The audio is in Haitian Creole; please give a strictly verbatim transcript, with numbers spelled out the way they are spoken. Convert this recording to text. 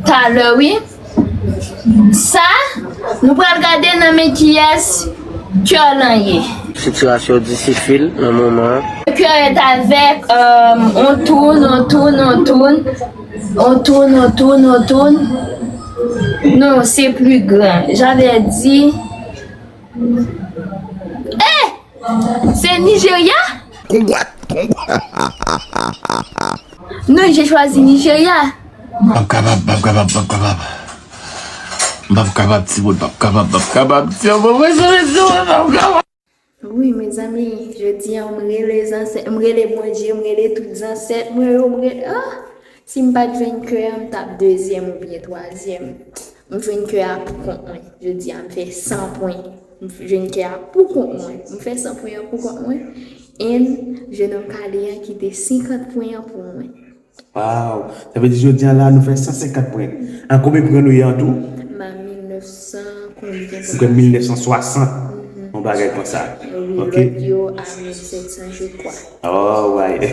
Talè, wi. Sa, nou pral gade nan men kiyès kè lan ye. Sitiyasyon difisil nan moman an. Kè est avec, euh, on tourne, on tourne, on tourne. On tourne, on tourne, on tourne. Non, c'est plus grand. J'avais dit. Eh! C'est Nigeria? What? Non, j'ai choisi Nigeria. M p ap kapab, m p ap kapab, m p ap kapab. M p ap kapab, timoun, m p ap kapab, m p ap kapab, timoun, mwen sou rezo, m p ap kapab. Wi, mezanmi, jodi a, m rele zansèt, m rele Bondye, m rele tout zansèt mwen yo, m rele, ah! Si m pa t jwenn kè a, m t ap dezyèm oubyen twazyèm. M jwenn kè a pou kont mwen. Jodi a, m fè san pwen. M jwenn kè a pou kont mwen. M fè san pwen an pou kont mwen. And jenòm kale a kite senkant pwen an pou mwen. Wow! Sa vle di jodi a la, nou fè san senkant pwen. An konbyen pwen nou ye an tou? M a mil nèf san konbyen pwen? Ou gen mil nèf san swasant. Mhm. Yon bagay konsa. Wi, ok. Lòt yo a mil sèt san, je crois. Alright.